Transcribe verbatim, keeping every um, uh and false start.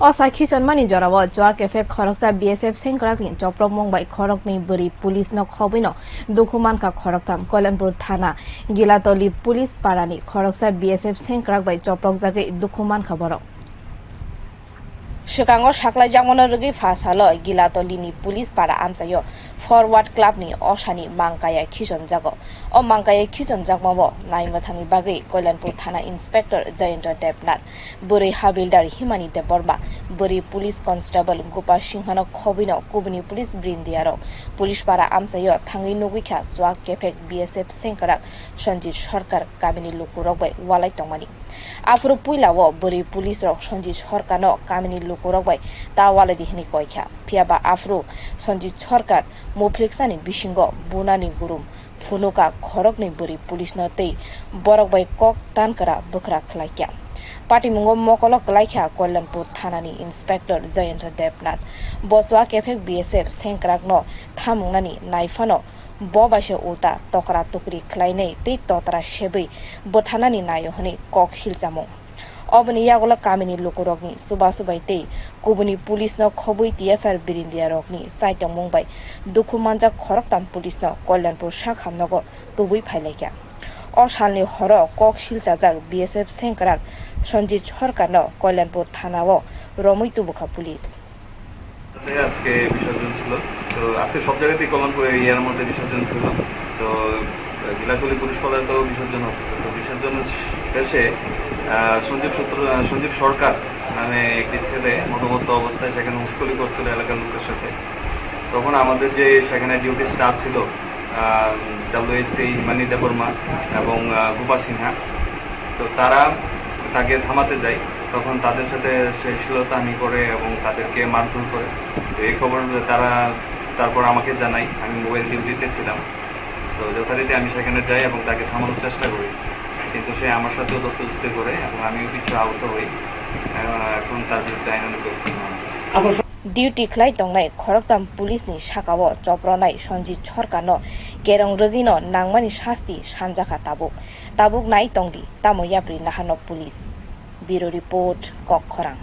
Osa khichonmani jorao chuak ephek khoroksa B S F sengkrakni choprokmung bai khoroknwi bwrwi police no khobwino dukhu mankha khoroktham. Koilanpur thana Gilatoli police parani khoroksa B S F sengkrak bai choprokjagwi dukhu mankha borok. Swkango saklaijakmano rwgwi pha salo Gilatolini police para amchaio Forward Clubni osani mangkaya khichonjago. O mangkaya khichonjakmao naimwthangni bagwi Koilanpur thana inspector Jayanta Debnath, bwrwi habildar Himani Debbarma, bwrwi police constable Gopa Singhano khobwino kubuni police brindiarok police para amchaio thangwi nugwi kha chuak kephek B S F sengkrak Sanjit Sarkar kamini lukurok bai walai tongmani. Aphuru puilao bwrwi police rok Sanjit Sarkarno kamini lukurok bai ta walaidi hwnwi koi kha. Phiya ba aphuru Sanjit Sarkar muphliksani bisingo bunani gurum phunuka khoroknwi bwrwi police no tei borok bai kok tankra bwkhra khlai kha. Patimungo mokolo kwlai kha Koilanpur thanani inspector Jayanta Debnath. Bo chuak ephek B S F sengkrakno thamungnani naiphano bo baisa uta tokra tukri khlainai tei totra sebwi bwthanani naio hwnwi kok silchamung. Oboni yagulo kamini lukurokni chubachu bai tei kubuni police no khobwi tiyasar birindiarokni chaitongmung bai dukhu manjak khoroktham police no Koilanpur sakhamnogo tubui phailaikha. O salni horo kok silchajak B S F sengkrak Sanjit Sarkarno Koilanpur thanao romwi tubukha police. আজকে বিসর্জন ছিল। তো আজকে সব জায়গাতেই কল্যাণপুর এরিয়ার মধ্যে বিসর্জন ছিল। তো, আহ, গিলাতলি পুলিশ পাড়ায় তো বিসর্জন হচ্ছিল। তো বিসর্জন শেষে, আহ, সঞ্জীব সূত্র, আহ, সঞ্জীব সরকার নামে একটি ছেলে মদমত্ত অবস্থায় সেখানে উস্কুলি করছিল এলাকার লোকের সাথে। তখন আমাদের যে সেখানে ডিউটি স্টাফ ছিল, আহ, ডাব্লিউএসসি হিমানি দেববর্মা এবং, আহ, গোপা সিনহা, তো তারা তাকে থামাতে যায়। তখন তাদের সাথে সে শ্লীলতাহানি করে এবং তাদেরকে মারধর করে। তো এই খবর তারা তারপর আমাকে জানায়, আমি মোবাইল ডিউটিতে ছিলাম। তো যথারীতি আমি সেখানে যাই এবং তাকে থামানোর চেষ্টা করি, কিন্তু সে আমার সাথেও দস্তুদস্তি করে এবং আমিও কিছু আহত হই। আহ, এখন তার বিরুদ্ধে আইনানুগ ব্যবস্থা নেওয়া হয়। Duty khlai tongnai khoroktham police ni sakao chopronai Sanjit Sarkarno kerong rwgwino nangmani sasti sanjakha tabuk. Tabuk nai tongdi tamo yapri naharno police. Bureau Report, Kokkhorang.